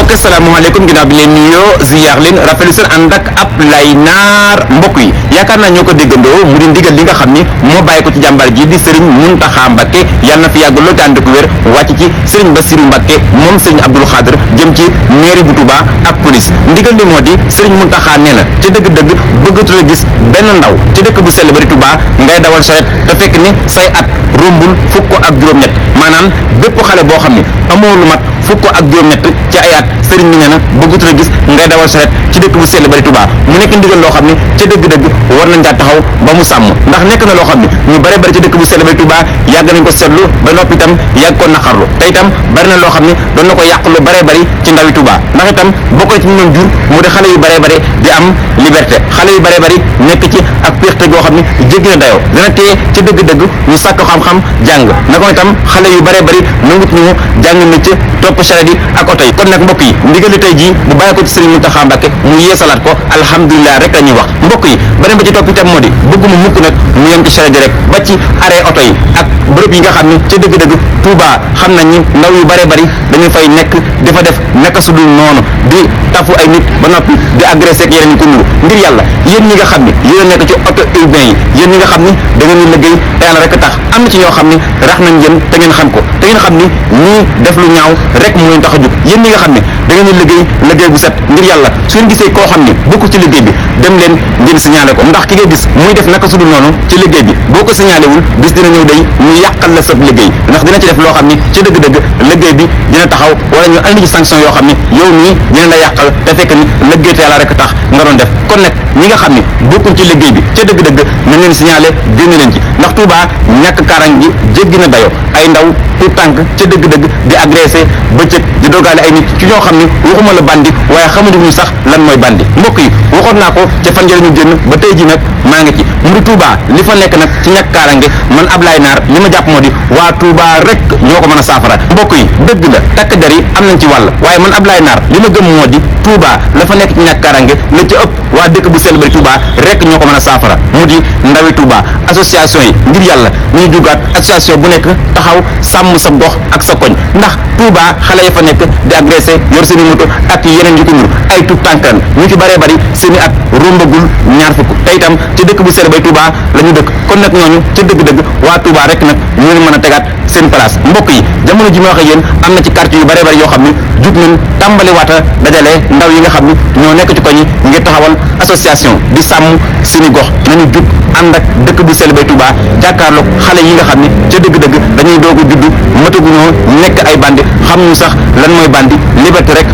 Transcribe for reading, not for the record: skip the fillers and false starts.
mbokk asalaamaaleykum ginnaaw bi leen nuyoo ziyaar leen rafetlu seen ànd ak Ablaye Nar mbokk yi yaakaar naa ñoo ko déggandoo mu di ndigal li nga xam ni moo bàyyi ko ci jàmbaar ji di Serigne Mountakha Mbacké yàlla na fi yàgg lool te ànd ak wér wàcc ci Serigne Bassirou Mbacké moom Serigne Abdoul Khadr jëm ci mairie bu Touba ak police ndigal li moo di Serigne Mountakha nee na ci dëgg-dëgg bëggatul a gis benn ndaw ci dëkk bu sell bari Touba ngay dawal saret te fekk ni say at rombul fukk ak juróom-ñett maanaam bépp xale boo xam ni amoo lu mat fukk ak juróom-ñett ci ay at sëriñ bi nee na bëggatul a gis ngay dawal saret ci dëkk bu sell bari Touba mu nekk ndigal loo xam ne ca dëgg-dëgg war nañ caa taxaw ba mu sàmm ndax nekk na loo xam ne ñu bare bari ci dëkk bu sell bari Touba yàgg nañ ko seetlu ba noppi itam yàgg ko naqarlu te itam bari na loo xam ne doon na ko yàq lu bare bari ci ndawi Touba ndax itam bokk na ci ñu doon jur mu di xale yu bare bari di am liberté xale yu bare bari nekk ci ak péexte goo xam ne jéggi na dayoo dana téye ci dëgg-dëgg ñu sàkk xam-xam jàng na ko itam xale yu bare bari nangut ñu jàng métier topp charette yi ak oto yi kon nag mbokk yi ndigali tey jii bu bàyyi ko ci Serigne Mountakha Mbacké mu yeesalaat ko alhamdulilah rek la ñuy wax mbokk yi beneen ba ci topp itam moo di bëgguma mukk nag mu yem ci charette yi rek ba ci arrêt oto yi ak bërëb yi nga xam ne ca dëgg-dëgg Touba xam nañ ni ndaw yu bare bari dañu fay nekk di fa def naka su dul noonu di tafu ay nit ba noppi di agressé ak yeneen ñu ko nuru ngir yàlla yéen ñi nga xam ne yéen a nekk ci auto urbain yi yéen ñi nga xam ne da ngeen di liggéey te yàlla rek tax am na ci ñoo xam ne rax nañ jëm te ngeen xam ko te ngeen xam ni ñii def lu ñaaw rek moo leen tax a jóg yéen ñi nga xam ne da ngeen di liggéey bu set ngir yàlla su ngeen gisee koo xam ne bokku ci liggéey bi dem leen ngeen signalé ko ndax ki ngay gis muy def naka su dul noonu ci liggéey bi boo ko signalé wul bis dina ñëw day ñu yàqal la sab liggéey ndax dina ci def loo xam ni ci dëgg-dëgg liggéey bi dina taxaw wala ñu andi ci sanction yoo xam ne yow nii dina la yàqal te fekk ni liggéey te yàlla rek tax nga doon def kon nag ñi nga xam ne bokkuñ ci liggéey bi ca dëgg-dëgg nañ leen signalé génn leen ci ndax Touba ñàkk kaarang gi jéggi na dayo ay ndaw tout tànk ca dëgg-dëgg di agressé bëccëg di dogaale ay nit ci ñoo xam ne waxuma la bandi waaye xamuñu sax lan mooy bandi mbokk yi waxoon naa ko ca fan ñu génn ba tey ji nag maa ngi ci mu di Touba li fa nekk nag ci ñàkk kaarange man Ablaye Nar li ma jàpp moo di waa Touba rek ñoo ko mën a saafara mbokk yi dëgg la takk der yi am nañ ci wàll waaye man Ablaye Nar li ma gëm moo di Touba la fa nekk ci ñàkk kaarange la ca ëpp waa dëkk bu sell bari Touba rek ñoo ko mën a saafara mu di ndawi Touba association yi ngir yàlla ñu jugaat association bu nekk taxaw sàmm sa gox ak sa koñ ndax Touba xale ya fa nekk di agressé yor seen i moto ak yeneen yu ko nur ay tout tànkan ñu ci bëree bëri seen i at rombagul ñaar fukk te itam ci dëkk bu sell bay Touba la ñu dëkk kon nag ñooñu ci dëgg-dëgg waa Touba rek nag ñu leen mën a tegaat seen place mbokk yi jamono ji ma wax ak yéen am na ci quartier yu bëree bëri yoo xam ne jug nañ tàmbali waata dajale ndaw yi nga xam ne ñoo nekk ci koñ yi ngir taxawal association di sàmm seen i gox nañu jug ànd ak dëkk bu sell bay Touba jàkkaarloog xale yi nga xam ne ca dëgg-dëgg dañuy doog a judd mataguñoo nekk ay bandi xamuñu sax lan mooy bandi liberté rek